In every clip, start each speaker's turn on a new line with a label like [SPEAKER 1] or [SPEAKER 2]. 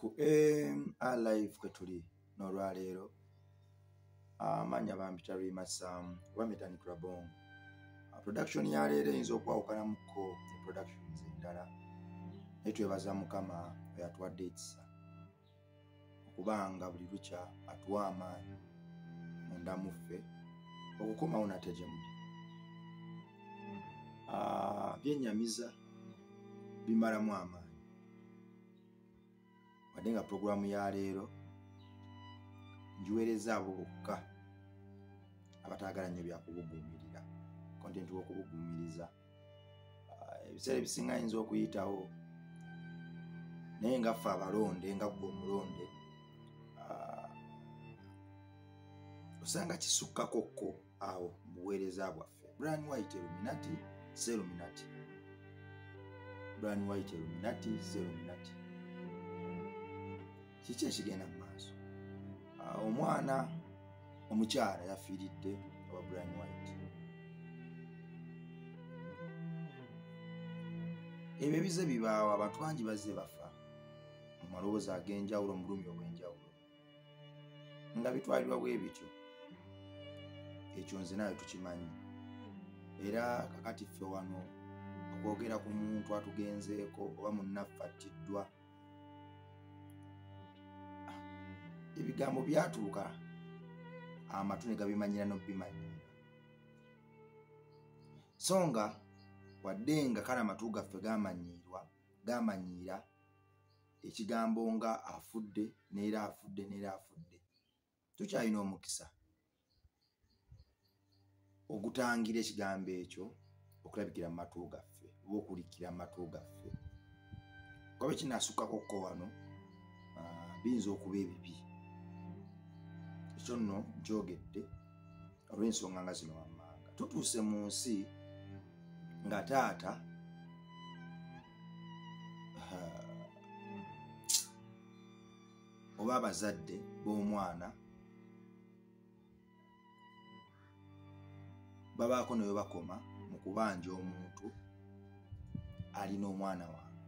[SPEAKER 1] Ku MR Live kwe tuli n'olwaleero. Amannya bampita Rima Sam oba Metanik Rabongo. Production ya leero eyinza okwawukanamuko ne productions endala, naye twebaza Mukama oyo atuwadde ekisa okubanga buli lukya atuwa amaanyi munda mu ffe okukomawo nate gye muli. Byennyamiza bimalamu amaanyi, wadde nga pulogulaamu ya leero ngiweereza abo bokka abataagala nnyo byakubuguumirira, content w'okubuguumiriza. Ebiseera ebisinga ayinza okuyitawo, naye nga ffe abalonde, nga ggwe omulonde, osanga kisukkako kko awo mu buweereza bwaffe. Brian White Illuminati, Illuminati. Brian White Illuminati, Illuminati. Kiki ekigenda mu maaso? Omwana omukyala yafiiridde owa Brian White. Ebyo ebize bibaawo, abantu bangi bazze bafa mu maloboozi ag'enjawulo, mu bulumi obw'enjawulo, nga bitwalibwa bwe bityo. Ekyo nze naawe tukimanyi. Era kakati ffe wano okwogera ku muntu atugenzeeko oba munnaffe attiddwa, ebigambo byatuuka amatu ne gabimanyira n'obimanyira. So nga wadde nga kale amatu gaffe gamanyiira ekigambo nga afudde n'era afudde n'era afudde, tukyalina omukisa ogutangira ekigambo ekyo okulabikira mu matu gaffe oba okulikira mu matu gaffe. Kuba bwe kinaasukkako kko wano, biyinza okuba ebibi. Ekyo nno nkyogedde olw'ensonga nga zino wammanga. Tutuuse mu nsi nga taata oba abazadde b'omwana babaako ne we bakoma mu kubanja omuntu alina omwana waabwe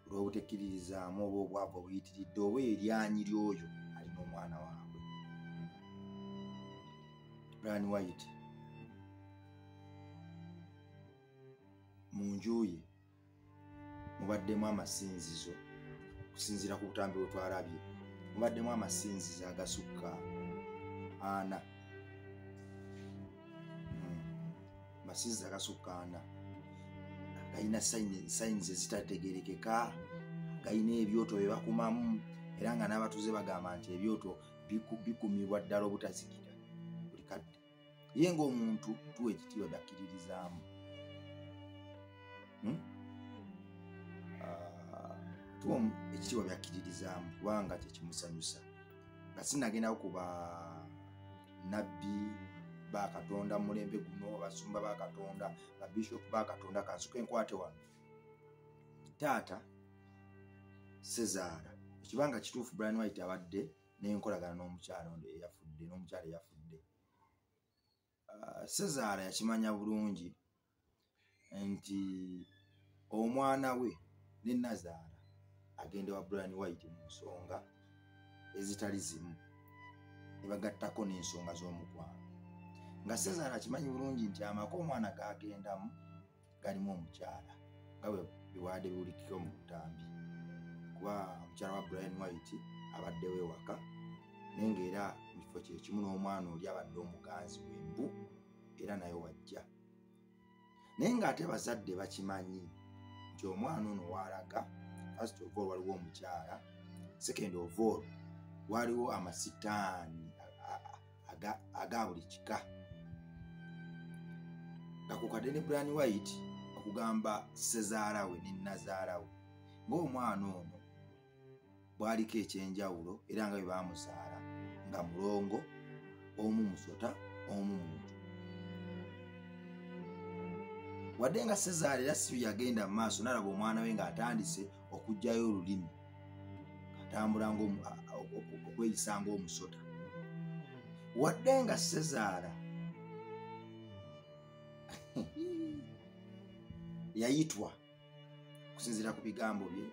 [SPEAKER 1] olw'obutekkiririzaamu oba obwavu obuyitiridde oba eryanyi ly'oyo alina omwana waabwe. Brian White mu nju ye mubaddemu amasinzizo, okusinziira ku butambi bwe twalabye, mubaddemu amasinzizo agasukka ana. Amasinzizo agasukka ana galina sayinizi ezitategeerekeka, galina ebyoto bye bakumamu, era nga n'abatuuze bagamba nti ebyoto bikumibwa ddala obutazikira buli kadde. Ye ng'omuntu tuwa ekitiibwa byakkiririzaamu. Tuwa ekitiibwa byakkiririzaamu kubanga kyekimusanyusa. Nga sinnagendako ku bannabbi ba Katonda mu mulembe guno, abasumba ba Katonda, babishopu ba Katonda, kansooke nkwate wano. Taata Sezaala, ekibanga kituufu Brian White abadde n'enkolagana n'omukyala ono eyafudde, n'omukyala eyafudde. Sezaala yakimanya bulungi nti omwana we ne Nazaala agenda wa Brian White mu nsonga ezitali zimu, ne bagattako n'ensonga z'omukwano. Nga Sezaala akimanyi bulungi nti amaka omwana g'agendamu galimu omukyala, nga bwe biwadde biwulikika mu butambi, kuba omukyala wa Brian White abaddewo ewaka, naye ng'era mu kifo kye kimu n'omwana oli abadde omuganzi w'embu, era naye wajja. Naye ng'ate bazadde bakimanyi nti omwana ono w'alaga, first of all waliwo omukyala, second of all waliwo amasitaani aga buli kika. Nga kukadde ne Brian White okugamba Sezaala we ne Nazaala we ng'omwana ono bw'aliko ekyenjawulo, era nga bwe baamuzaala nga mulongo, omu musota, omu muntu. Wadde nga Sezaala era si yagenda mu maaso n'alaba omwana we ng'atandise okuggyayo olulimi, atambula okweyisa ng'omusota. Wadde nga Sezaala yayitwa okusinziira ku bigambo bye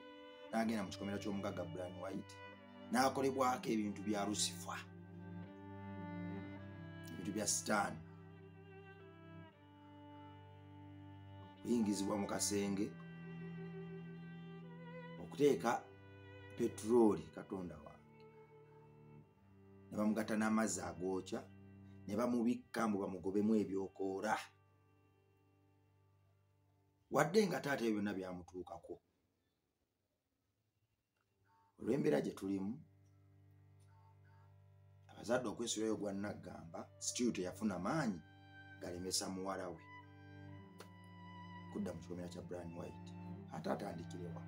[SPEAKER 1] N'agenda mu kikomera ky'omugagga Brian White n'akolebwako ebintu bya Lucifer, ebintu bya Sitaani, kuyingizibwa mu kasenge, okuteeka petulooli, Katonda wange, ne bamugatta n'amazzi agookya ne bamubikka mbu bamugobemu ebyokoola. Wadde nga taata ebyo byonna byamutuukako, olw'embeera gye tulimu, abazadde okwesulayo gwa naggamba, still teyafuna maanyi galemesa muwala we kudda mu kikomera kya Brian White. Ate atandikirewa?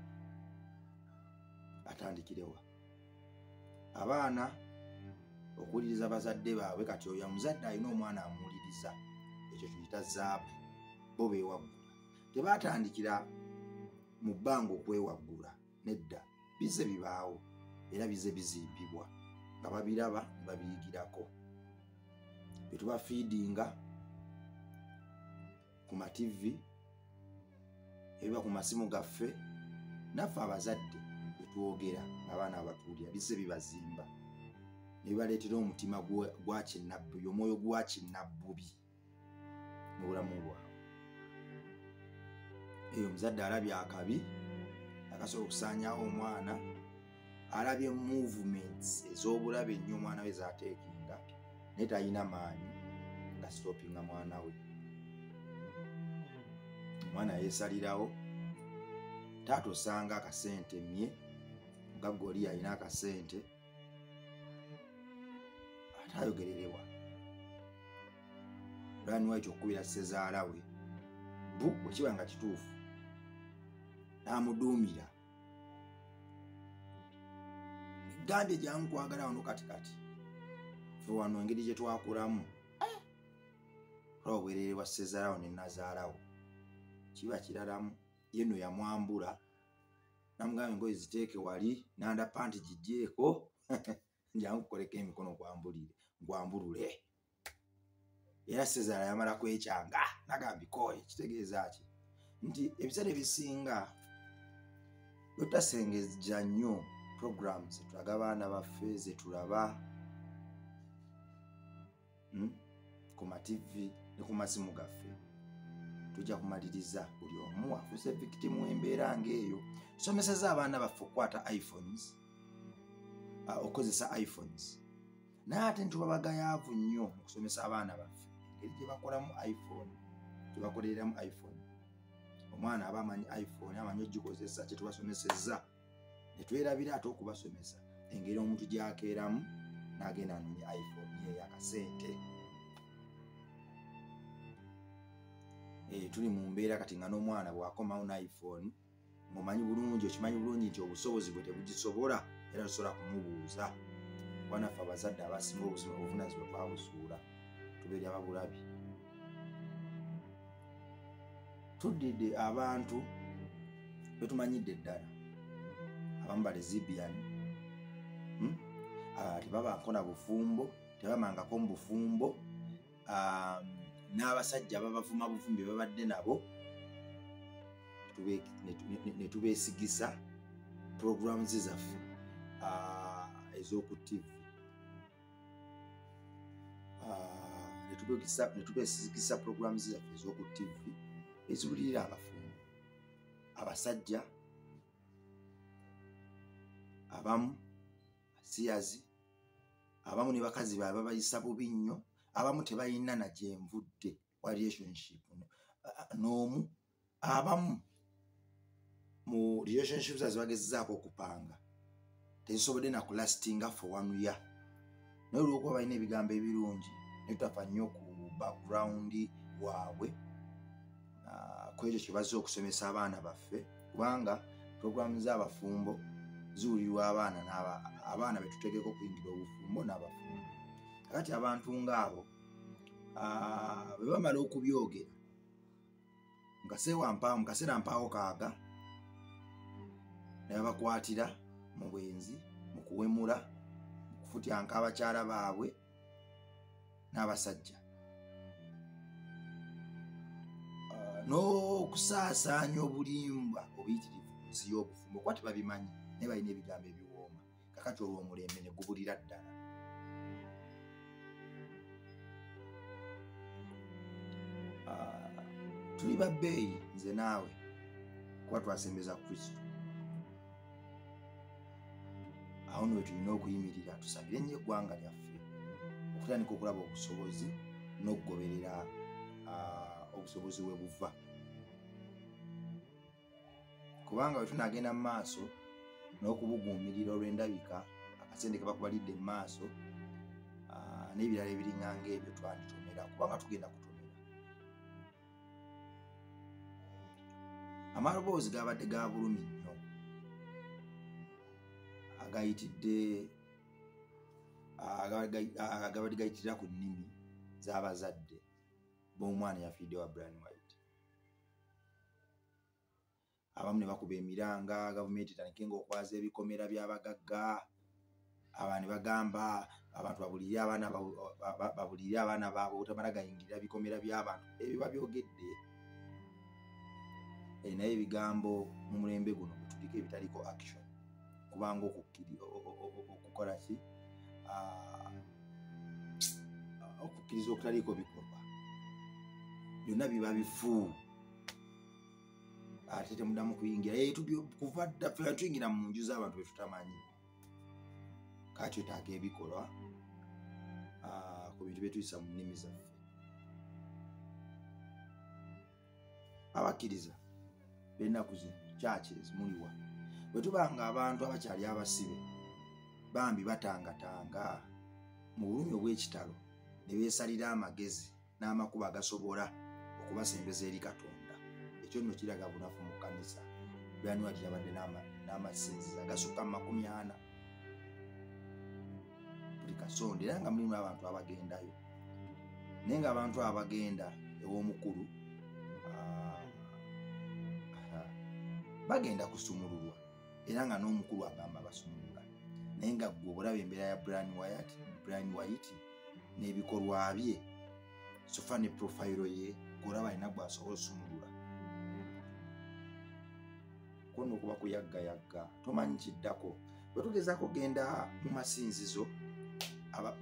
[SPEAKER 1] Atandikirewa? Abaana okuwuliriza bazadde baabwe. Kati oyo omuzadde alina omwana amuwuliriza, ekyo tuyita zaabu. Bo beewaggula, tebaatandikira mu bbanga okwewaggula, nedda, bize bibaawo era bize bizimbibwa nga babiraba ne babiyigirako. Bye tubafiidinga ku mativi, ebiba ku masimu gaffe, naffe abazadde betwogera abaana abatuulira, bize bibazimba ne bibaleetera omutima gwa kinnabbubi, omwoyo gwa kinnabbubi mu bulamu bwabwe. Eyo omuzadde alabye akabi akasobola okusaanyaawo omwana, alabye movements ez'obulabe ennyo omwana we z'ateekinga, naye talina maanyi nga sitopinga mwana we. Omwana yeesalirawo. Taata osanga akasente mmye, mugagga oli alina akasente, ate ayogererewa Brian White okukubira ssezaala we bu bwe kiba nga kituufu, n'amuduumira, gambye jangu kwagala wano kati kati. Ffe wano engeri gye twakulamu, olaba obwerere bwa ssezaalawo ne nazaalawo kiba kiralamu. Ye nno yamwambula namugamba engoye ziteeke wali, nanda panti giggyeko, jangu kukoleko emikono nkwambulule. Era ssezaala yamala kwekyanga nagamba bikooye. Kitegeeza ki? Nti ebiseera ebisinga bwe tutasengejja nnyo programs zetulaga abaana baffe, zetulaba ku mativi ne ku masimu gaffe, tujja kumaliriza buli omu afuuse victim w'embeera ng'eyo. Tusomeseza abaana baffe okukwata iPhones, okukozesa iPhones, naye ate ntuba bagayaavu nnyo mu kusomesa abaana baffe engeri gye bakolamu iPhone, gye bakolereramu iPhone. Omwana aba amanyi iPhone, amanyi ogikozesa, kye tubasomesezza, ne twerabira ate okubasomesa engeri omuntu gy'akeeramu n'agenda anoonya iPhone ye ey'akasente. Tuli mu mbeera kati nga n'omwana bw'akomawo ne iPhone, ng'omanyi bulungi, okimanyi bulungi nti obusobozi bwe tebugisobola, era tosobola kumubuuza. Kuba naffe abazadde abasinga obuvunaanyizibwa twabusuula, tubeera babulabi. Tuddidde abantu betumanyidde ddala, abamu balezibian, tebabaako na bufumbo, tebamangako mu bufumbo, n'abasajja babavuma buvumbi babadde nabo, ne tubeesigisa programs zaffe ez'oku TV, ne tubeesigisa programs zaffe ez'oku TV eziwulirira abafumbo, abasajja abamu basiyazi, abamu ne bakazi baabwe babayisa bubi nnyo, abamu tebalina na gye nvudde wa relationship n'omu, abamu mu relationship zaabwe bagezezaako okupanga tezisobodde na kulastinga for 1 year, naye olw'okuba balina ebigambo ebirungi ne tutafa nnyo ku background waabwe, ku ekyo kye bazze okusomesa abaana baffe, kubanga programu z'abafumbo ziwulirwa abaana abaana be tutegeka okuyingira obufumbo n'abafumbo. Kakati abantu ng'abo bwe bamala okubyogera mu kaseera mpaawo kaaga, ne babakwatira mu bwenzi, mu kuwemula, mu kufutyanka abakyala baabwe n'abasajja, n'okusaasaanya obulimba obuyitirivu ku nsi y'obufumbo kuba tebabimanyi naye balina ebigambo ebiwooma. Kakati olwo omulembe ne gubulira ddala. Tuli babbeeyi nze naawe kuba twasembeza Kristo. Awo nno we tulina okuyimirira tusabire nnyo eggwanga lyaffe okutandika okulaba obusobozi n'okugoberera obusobozi we buva, kubanga bwe tunaagenda mu maaso n'okubuguumirira olw'endabika akasente ke bakubalidde mu maaso n'ebirala ebiringanga ebyo twanditomera, kubanga tugenda kutomera. Amaloboozi gabadde ga bulumi nnyo agayitidde agabadde gayitirira ku nnimi z'abazadde b'omwana yafiiridde wa Brian White. Abamu ne bakuba emiranga gavumenti etandike ng'okwaza ebikomera by'abagagga, aba ne bagamba abantu babulirire abaana baabwe obutamala gayingirira bikomera by'abantu. Ebyo babyogedde, naye ebigambo mu mulembe guno bwe tuliko ebitaliko action, kubanga okukola ki okukkiriza okutaliiko bikolwa byonna biba bifu, ate temuddamu kuyingira. Kuva dda ffe tuyingira mu nju z'abantu be tutamanyi. Kati twetaaga ebikolwa ku bintu bye tuyisa mu nnimi zaffe. Abakkiriza b'ennaku zino churches muliwa? Bwe tubanga abantu abakyali abasibe bambi batangatanga mu bulumi obw'ekitalo ne beesalira amagezi n'amakubo agasobola okubasembeza eri Katonda. Ekyo nno kiraga bunafu mu kkanisa. Brian White yabadde n'amasinzizo agasukka mu 40 buli kasonda, era nga mulimu abantu abagendayo, naye ng'abantu abagenda ew'omukulu bagenda kusumululwa, era nga n'omukulu agamba basumulula. Naye nga ggwe olaba embeera ya Brian White n'ebikolwa bye, sofa ne profayiro ye, gw'olaba alina gw'asobola osumulula. Kwonna okuba kuyaggayagga tomanyi kiddako. Bwe tugezaako genda mu masinzizo,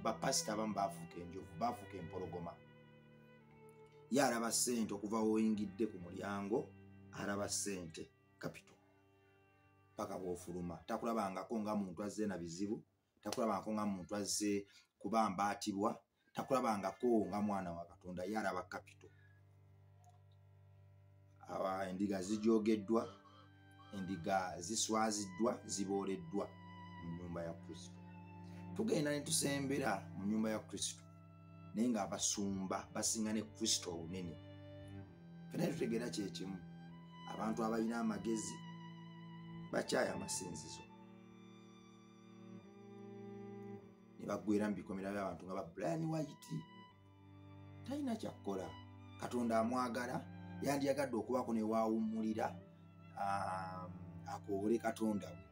[SPEAKER 1] bapasita abamu baafuuka enjovu, baafuuka empologoma. Ye alaba ssente okuva w'oyingidde ku mulyango, alaba ssente kapito paka bw'ofuluma. Takulabangako nga muntu azze na bizibu, takulabangako nga muntu azze kubambaatibwa, takulabangako nga mwana wa Katonda. Ye alaba kapito. Endiga zijoogeddwa, endiga ziswaziddwa, zibooleddwa mu nnyumba ya Kristo. Tugenda ne tusembera mu nnyumba ya Kristo, naye ng'abasumba basinga ne Kristo obunene. Ffenna tutegeera kye kimu, abantu abalina amagezi bakyaya amasinzizo ne baggwera mu bikomera by'abantu nga ba Brian White. Talina kyakkola, Katonda amwagala, yandiyagadde okubaako ne waawummulira akoowole Katonda we.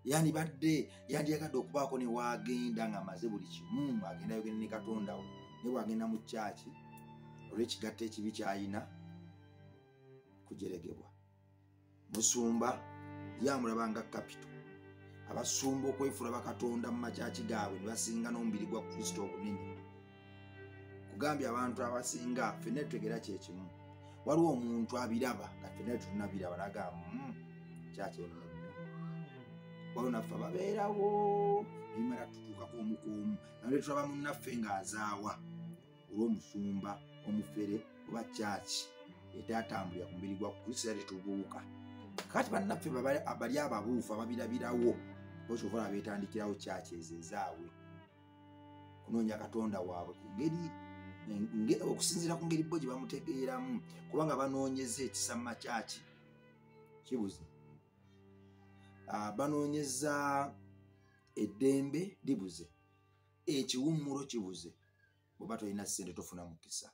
[SPEAKER 1] Yandiyagadde okubaako ne waagenda ng'amaze buli kimu, agenda ayogere ne Katonda we. Ne bw'agenda mu kyaki olw'ekigatto ekibi ky'alina kujeregebwa. Musumba ye amulaba nga kapito. Abasumba okwefuula bakatonda mu makyaki gaabwe ne basinga n'omubiri gwa Kristo obunene. Kugambye abantu abasinga ffenna tutegeera kye kimu. Waliwo omuntu abiraba nga ffenna tetunnabiraba n'agamba kyaki eno nedda. Waliwo naffe ababeerawo ebimala tutuukako omu ku omu, naye tulaba munnaffe ng'azaawa olw'omusumba omufere oba kyaki etatambulira ku mubiri gwa Kristo, era tetubuuka. Kati bannaffe bali ababuufu ababirabirawo bokyova beetandikirawo kyaki ezo ezaabwe kunoonya Katonda waabwe ku ngeri okusinziira ku ngeri bo gye bamutegeeramu, kubanga banoonyeza ekisa mu makyaki kibuze, banoonyeza eddembe libuze, ekiwummulo kibuze. Bw'oba tolina ssente tofuna mukisa.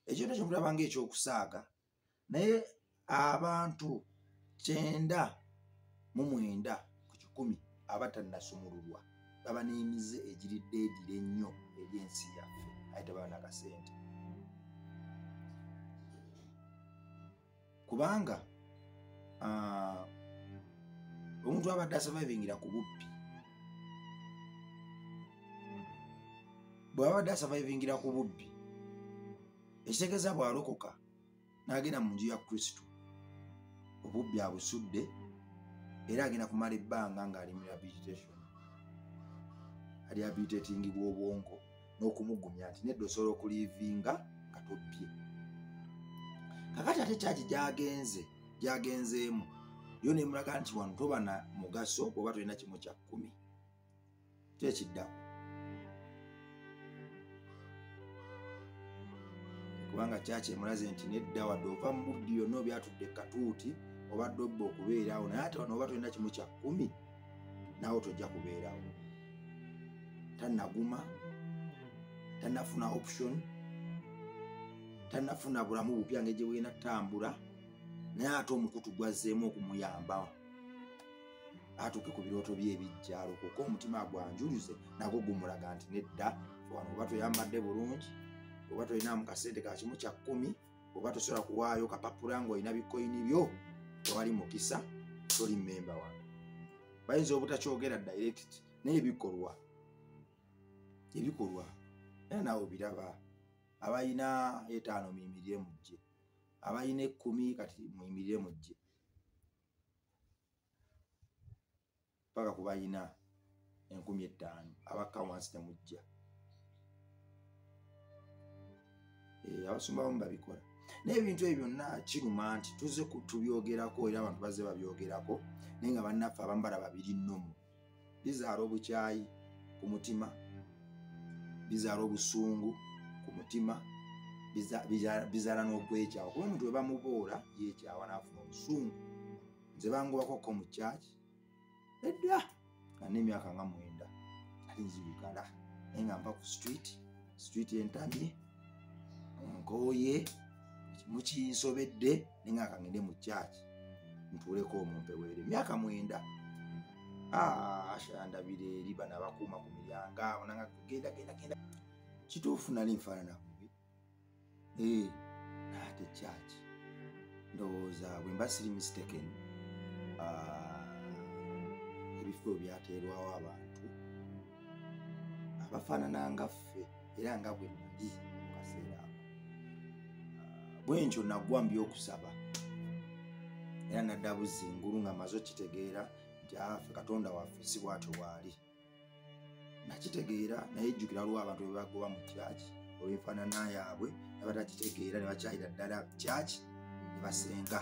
[SPEAKER 1] Ekintu ekyo mulaba ng'ekyokusaaga, naye abantu 99 ku 100 abatannasumululwa baba n'emize egiridde edira ennyo eri ensi yaffe, aye tebaba n'akasente. Kubanga Omuntu abadde asurvivingira ku bubbi, bw'abadde asurvivingira ku bubbi, ekitegeeza bw'alokoka n'agenda mu nju ya Kristo, obubbi abusudde era agenda kumala ebbanga ng'ali mu rehabilitation, arehabilitatingibwa obwongo n'okumugumya nti nedda osobola okuliivinga nga tobbye. Kakati ate kyaki gy'agenzeemu yo nemulaga nti wano toba na mugaso bw'oba tolina kimu kya 10. Ki ekiddako? Kubanga kyaki emulaze nti nedda wadde ova mu bubbi yonna obyatudde katuuti obadde obba okubeerawo, naye ate wano oba tolina kimu kya 10 naawe tojja kubeerawo. Tannaguma, tannafuna option, tannafuna bulamu bupya ngeri gye bugenda ttambula, naye ate omukutu gwazzeemu okumuyamba atuuke ku birooto bye ebijja, alokoke omutima gwanjuluze nagwo gumulaga nti nedda wano oba toyambadde bulungi, oba tolinamu kasente ka kimu kya 10, oba tosobola kuwaayo kapapula ng'olina bikoyini byo, tewali mukisa, toli mmemba wano. Bayinza obutakyogera direct, naye ebikolwa era naawe biraba. Abalina 5 muyimirire mujje, abalina 10 kati muyimirire mujje, paka ku balina 5,000 abakka wansi temujja. Abasumba abamu babikola. Naye ebintu ebyo byonna kiruma nti tuzze tubyogerako era abantu bazze babyogerako, naye nga bannaffe abamu balaba biri nnomu. Bizaala obukyayi ku mutima, bizaala obusungu ku mutima, bizaala n'okwekyawa. Kuba omuntu bwe bamuboola yeekyawa n'afuna obusungu. Nze bangobakoko mu kyaki edda nga n'emyaka nga 9 ate nzibikala, naye nga nva ku street entamye, nkooye, kimu kinsobedde, naye nga kangende mu kyaki ntuuleko omumpeweere. Emyaka 9 Asha ndabira eri bano abakuuma ku miryango abo nanga genda genda genda. Kituufu nali nfaanana bubi, ate kyaki ndowooza bwe mba siri mistaken, ebifo byateerwawo abantu abafaanana nga ffe era nga bwe nali mu kaseera ako. Bwe ntyo nagwa mu by'okusaba era nadda buzingulu nga mmaze okitegeera nti ffe Katonda waffe si bw'atyo bw'ali. Nakitegeera, naye jjukira waliwo abantu be bagoba mu kyaki olw'enfaanana yaabwe abatakitegeera ne bakyayira ddala kyaki ne basenga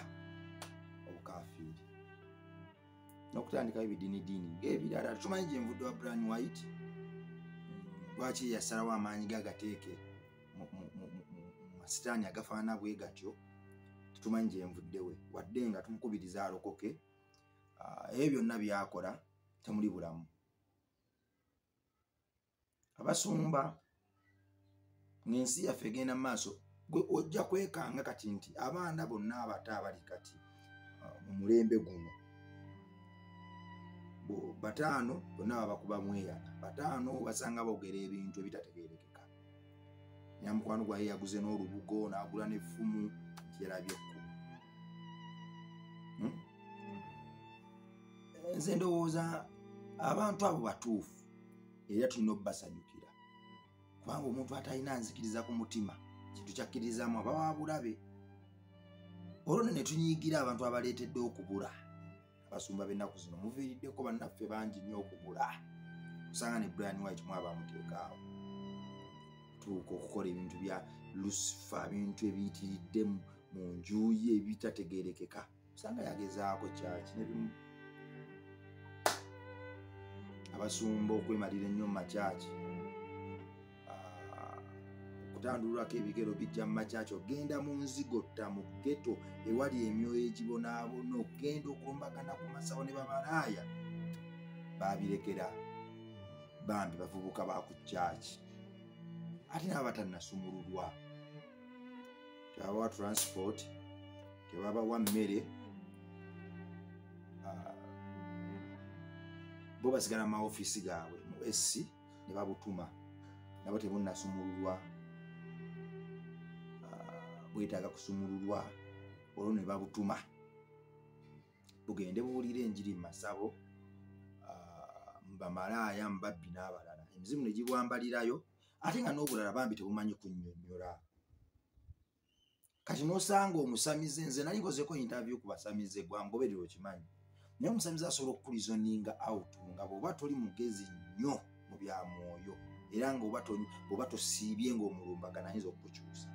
[SPEAKER 1] obukafiiri n'okutandikawo ebidiinidiini ng'ebirala. Tumanyi gye nvudde wa Brian White, lwaki yasalawo amaanyi ge agateeke mu masitaani agafaanana bwe gatyo, tetumanyi gye nvudde we, wadde nga tumukubiriza alokoke. Ebyo byonna by'akola temuli bulamu. Abasumba ng'ensi yaffe egenda mu maaso, gwe ojja kwekanga kati nti abaana bonna abato abali kati mu mulembe guno 5 bonna babakuba mweyana, 5 basanga boogera ebintu ebitategeerekeka. Nyamukwano gwaye yaguze n'olubugo n'agula n'effumu nti yalabye ekkubo. Nze ndowooza abantu abo batuufu era tulina obbasanyukira, kubanga omuntu atalina nzikiriza ku mutima kintu kyakkirizaamu aba wa bulabe. Olwo nno ne tunyiigira abantu abaleetedde okubula. Abasumba b'ennaku zino muviiriddeko bannaffe bangi nnyo okubula. Osanga ne Brian White mwaba amuteeka awo tuuka okukola ebintu bya Lucifer, ebintu ebiyitiridde mu nju ye ebitategeerekeka. Osanga yagezaako kyaki n'ebimu. Abasumba okwemalira ennyo mu makyaki, okutandululako ebigero bijja mu makyaki, ogenda mu nzigotta mu ghetto ewali emyoyo egibonaabona, ogenda okulumbagana ku masawo ne bamalaaya, baabirekera bambi bavubuka ba ku kyaki ate nabo batannasumululwa. Tebabawa transport, tebabawa mmere, bo basigala mu maofiisi gaabwe mu SC ne babutuma, nabo tebunnasumululwa, bwetaaga kusumululwa, olwo ne babutuma. Bugende buwulire enjiri mu masabo, mbamalaaya, mbabbi n'abalala. Emizimu ne gibwambalirayo, ate nga n'obulala bambi tebumanyi kunnyonnyola. Kati n'osanga omusamize, nze nali nkozeeko interview ku basamize, gwangoberera okimanyi. Naye omusamize asobola okukulizoninga out nga bw'oba toli mugezi nnyo mu bya mwoyo, era nga oba tosiibye ng'omulumbagana ayinza okukukyusa.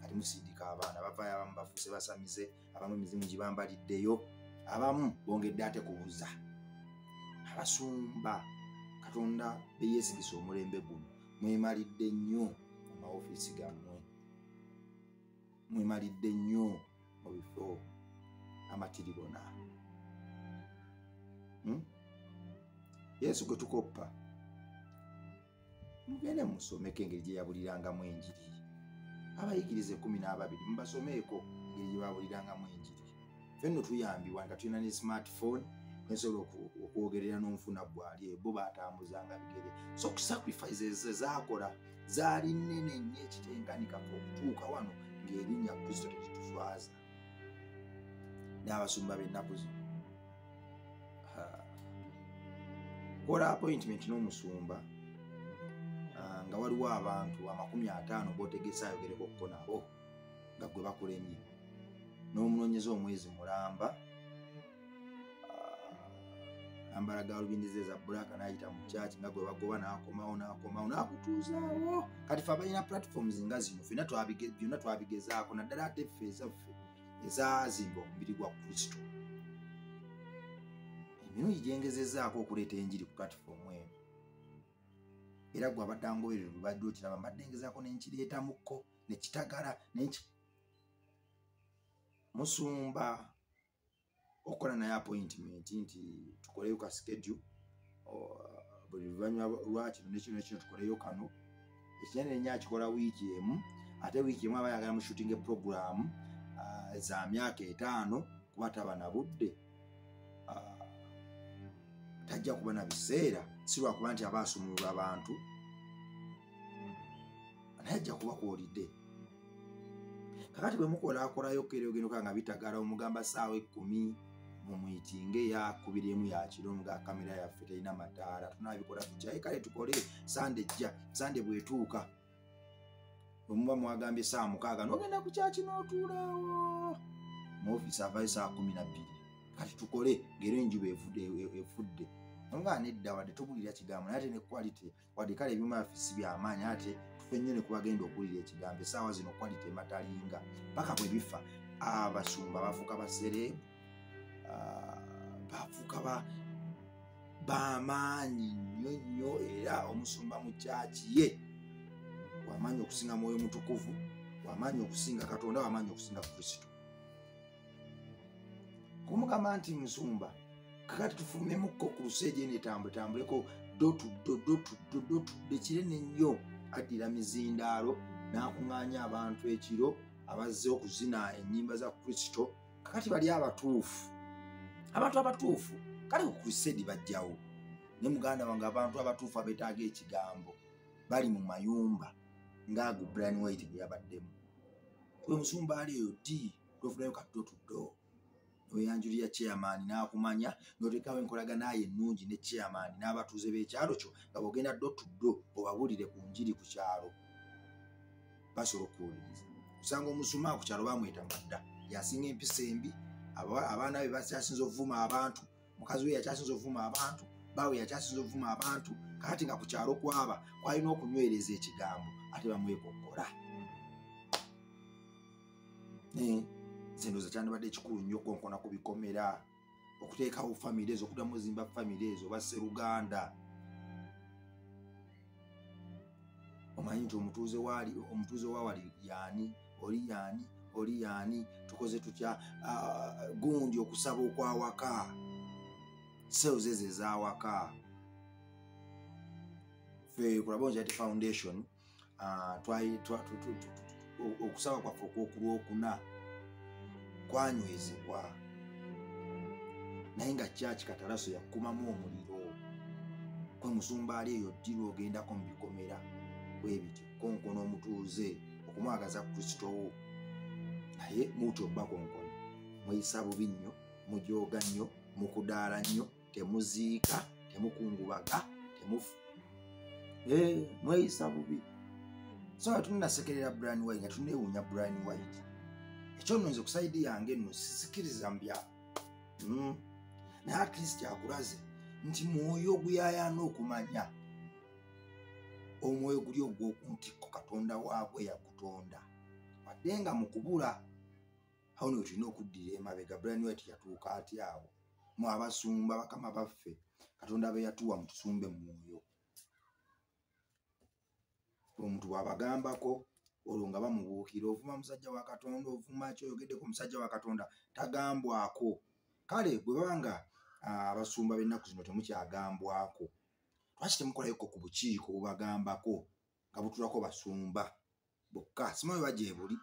[SPEAKER 1] Kati musindika abaana bavaayo, abamu bafuuse basamize, abamu emizimu gibambaliddeyo, abamu bongedde ate kubuza. Abasumba Katonda beyeesigisa omulembe guno, mwemalidde nnyo mu maofiisi gammwe, mwemalidde nnyo mu bifo amatiribona. Yesu gwe tukoppa, mugende musomeko engeri gye yabulirangamu enjiri. Abayigirize 12 mubasomeeko engeri gye babulirangamu enjiri. Ffe nno tuyambibwa nga tulina ne smartphone, nsobola okwogerera n'onfuna gwali, bo batambuzanga bigere. So sacrifices zaakola zaali nnene nnyo ekitenkanika okutuuka wano ng'erinnya Kristo tekituswaza. N'abasumba b'ennaku zino, kola appointment n'omusumba nga waliwo abantu 50 b'otegese ayogereko ko nabo nga gwe bakulemye, n'omunoonyeza omwezi mulamba, ambala galubindi ze za black n'ayita mu church nga gwe bagoba, n'akomawo n'akomawo n'akutuuzaawo. Kati ffe abalina platforms nga zino ffenna byonna twabigezaako, naddala ate ffe ezaffe ezaazimba omubiri gwa Kristo. Emirundi gyengezezzaako okuleeta enjiri ku platform eno, era gwe abadde angoberera lubadde okiraba, mbadde ngezaako ne nkireetamukko ne kitagala nenki. Musumba okukola naye appointment nti tukoleyo ka schedule buli luvannyuma lwa kino ne kino ne kino tukoleyo kano. Ekinene ennyo akikola wiiki emu, ate wiiki emu aba ayagala mu shooting program za myaka 5, kuba taba na budde, tajja kuba na biseera, si lwakuba nti aba asumulula abantu, naye ajja kuba kwolidde. Kakati bwe mukola akolayo kere ogenda nga bitagala, omugamba ssaawa 10 mumwitinge ya 2 ya kiro nga kamera yaffe terina mataala, tunaabikola tutya? Kale tukole Sande ejja. Sande bw'etuuka bwe muba mwagambye ssaawa 6 n'ogenda ku kyaki n'otuulaawo mu ofiisi, avaayo ssaawa 12. Kati tukole ng'era enjuba efudde nga nedda, wadde tobulira kigambo naye ate ne quality, wadde kale ebyuma byaffe si byamaanyi, ate tufe nnyo ne kubagenda okuwulira ekigambo. Essaawa zino quality ematalinga paka bwe bifa. Abasumba bafuuka basereebu, bafuuka bamaanyi nnyo nnyo, era omusumba mu kyaki ye wamaanyi okusinga Mwoyo Mutukuvu, wamaanyi okusinga Katonda, wamaanyi okusinga Kristo. Kumugamba nti musumba kakati tufulumemukko ku luseegi eno etambuleko dotuddo dotuddo dotuddo ekinene nnyo. Addira mizindaalo n'akuŋŋaanya abantu ekiro abazze okuzina ennyimba za Kristo. Kakati bali abatuufu, abantu abatuufu kale ku crusade bajjawo, ne muganda wange abantu abatuufu abeetaaga ekigambo bali mu mayumba ng'ago Brian White ge yabaddemu. Gwe musumba ali eyo ddi tofunayo ka dotuddo weyanjulira chairman n'akumanya, n'oteekawo enkolagana ye ennungi ne chairman n'abatuuze b'ekyalo kyo, nga bw'ogenda dotuddo obabuulire ku njiri ku kyalo basobola okuwuliriza. Osanga omusuma ku kyalo bamuyita madda, yasinga empisa embi, abaana be bakyasinze okuvuma abantu, mukazi we yakyasinze okuvuma abantu, baawe yakyasinze okuvuma abantu. Kakati nga ku kyalo kwaba kwalina okunywereza ekigambo, ate bamwekokkola. Nze ndowooza kyandibadde ekikulu nnyo okonkona ku bikomera, okuteekawo famire ezo, okuddamu ozimba famire ezo oba sseruganda. Omanyi nti omutuuze waali, omutuuze wa wali yaani, oli yaani, oli yaani, tukoze tutya gundi okusaba okwawaka, sales ezo ez'awaka. Ffe ku Labonja Foundation okusaba kwaffe okw'okulwokuna kwanywezebwa, naye nga kyaki Katalaso yakumamu omuliro. Kwe musumba ali eyo ddirwa ogendako mu bikomera bwe bityo, konkona omutuuze okumwagaza Kristo wo, naye mutyo bakonkona, mweyisa bubi nnyo, mujooga nnyo, Mukudaala nnyo, temuziika, temukungubaga, temufu mweyisa bubi. So nga tunnasekerera Brian White, nga tunneewuunya Brian White, ekyo nno nze ku side yange nno sisikiriza mbya. Naye at least akulaze nti mwoyo oguyayaana okumanya, omwoyo guli ogw'okuntikko Katonda waabwe yagutonda, wadde nga mu kubula awo niwe tulina okuddira emabega. Brian White yatuuka atya awo? Mu abasumba bakama baffe Katonda be yatuwa, mutusumbe mu mwoyo. Omuntu bw'abagambako olwo nga bamubuukira, ovuma musajja wa Katonda, ovuma ki, oyogedde ku musajja wa Katonda, tagambwako. Kale bwe baba nga abasumba b'ennaku zino temukyagambwako, lwaki temukolayoko ku bukiiko bubagambako nga butulako basumba bokka? Simanyi bagyebuli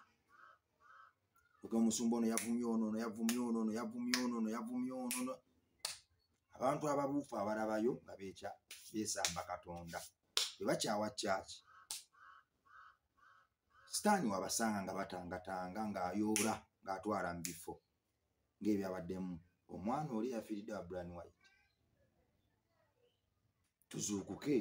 [SPEAKER 1] omusumba ono yavumye ono, ono yavumye ono, ono yavumye ono, ono yavumye ono. Abantu ababuufu abalabayo nga beesamba Katonda bwe bakyawa kyaki. Sitaani wabasanga nga batangatanga, ng'ayoola, ng'atwala mu bifo ng'ebyabaddemu omwana oli yafiiridde wa Brian White. Tuzuukuke.